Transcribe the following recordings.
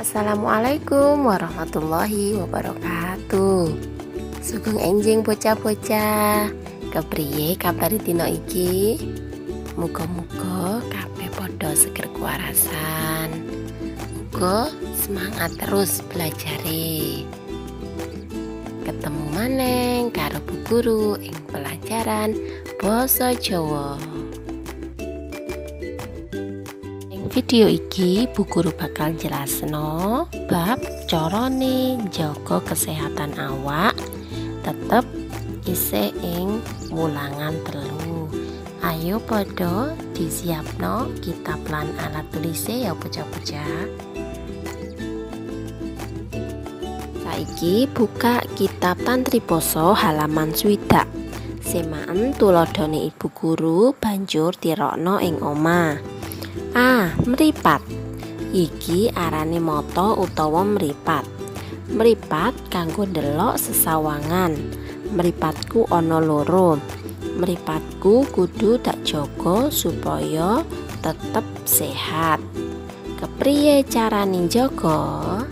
Assalamualaikum warahmatullahi wabarakatuh. Sugeng enjing bocah-bocah. Kepriye kabar dina iki? Muga-muga kabeh padha seger kewarasan. Uga semangat terus belajare. Ketemu maneng karo Bu Guru ing pelajaran Basa Jawa. Ing video iki Bu Guru bakal jelasno bab carane njaga kesehatan awak tetep isih ing wulangan 3. Ayo padha disiapno kitab lan alat tulise ya bocah-bocah. Saiki buka kitab Tantri Basa halaman 60. Semaken tuladhane ibu guru banjur tirokno ing omah. A. Mripat. Iki arane mata utawa mripat. Mripat kanggo ndelok sesawangan. Mripatku ana loro. Mripatku kudu tak jaga supaya tetep sehat. Kepriye carane njaga?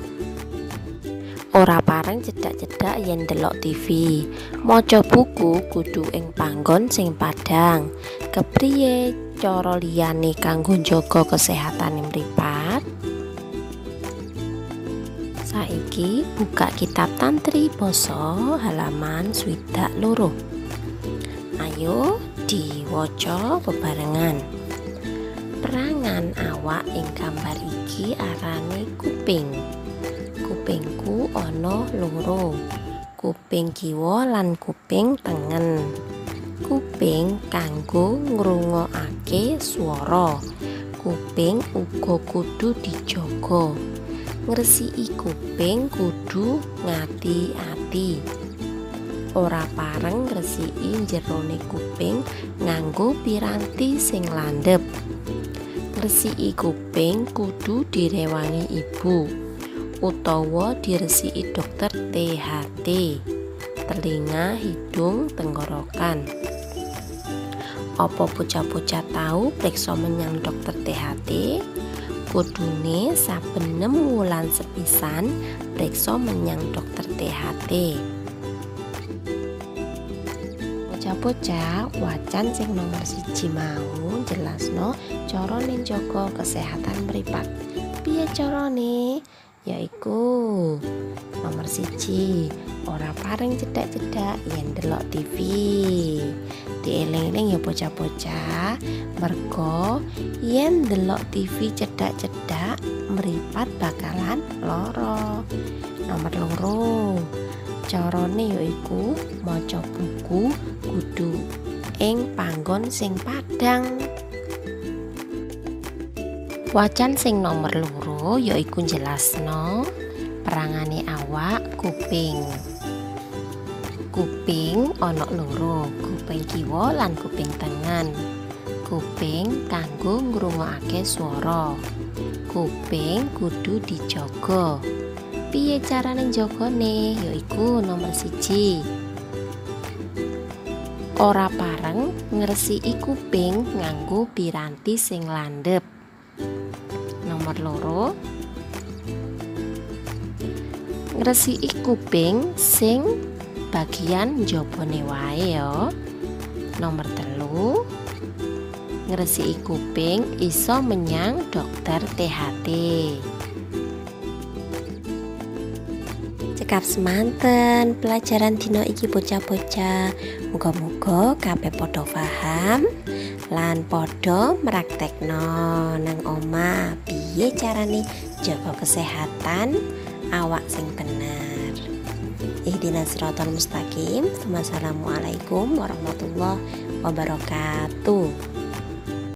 Ora pareng cedhak-cedhak yen ndelok TV. Maca buku kudu ing panggon sing padhang. Kepriye cara liyane kanggo njaga kesehatane mripat? Saiki buka kitab Tantri Basa halaman 62. Ayo diwaca bebarengan. Perangan awak ing gambar iki arane kuping. Kupingku ana loro. Kuping kiwa lan kuping tengen. Kuping kanggo ngrungokake swara. Kuping uga kudu dijaga. Ngresiki kuping kudu ngati-ati. Ora pareng ngresiki njerone kuping nganggo piranti sing landhep. Ngresiki kuping kudu direwangi ibu utawa diresiki dokter THT, telinga, hidung, tenggorokan. Apa bocah-bocah tau priksa menyang dokter THT? Kudune saben 6 wulan sepisan priksa menyang dokter THT. Bocah-bocah, wacan sing nomor 1 mau jelasno carane njaga kesehatan mripat. Piye carane? Yaiku nomor 1, ora pareng cedhak-cedhak yen ndelok TV. Dieling-eling ya bocah-bocah, merga yen ndelok TV cedhak-cedhak mripat bakalan lara. Nomor 2, carane yaiku maca buku kudu ing panggon sing padhang. Wacan sing nomor 2 yaiku jelasno perangane awak kuping. Kuping ana loro, kuping kiwa lan kuping tengen. Kuping kanggo ngrungokake swara. Kuping kudu dijaga. Piye carane njagane? Yaiku nomor 1, ora pareng ngresiki kuping nganggo piranti sing landhep. Nomor 2, ngresiki kuping sing bagian njabane wae ya. Nomor 3, ngresiki kuping iso menyang dokter THT. Cekap semanten pelajaran dina iki bocah-bocah. Muga-muga kabeh padha paham lan padha mraktekno nang omah piye carane jaga kesehatan awak sing bener. Ihdinas siratal mustaqim. Wassalamualaikum warahmatullahi wabarakatuh.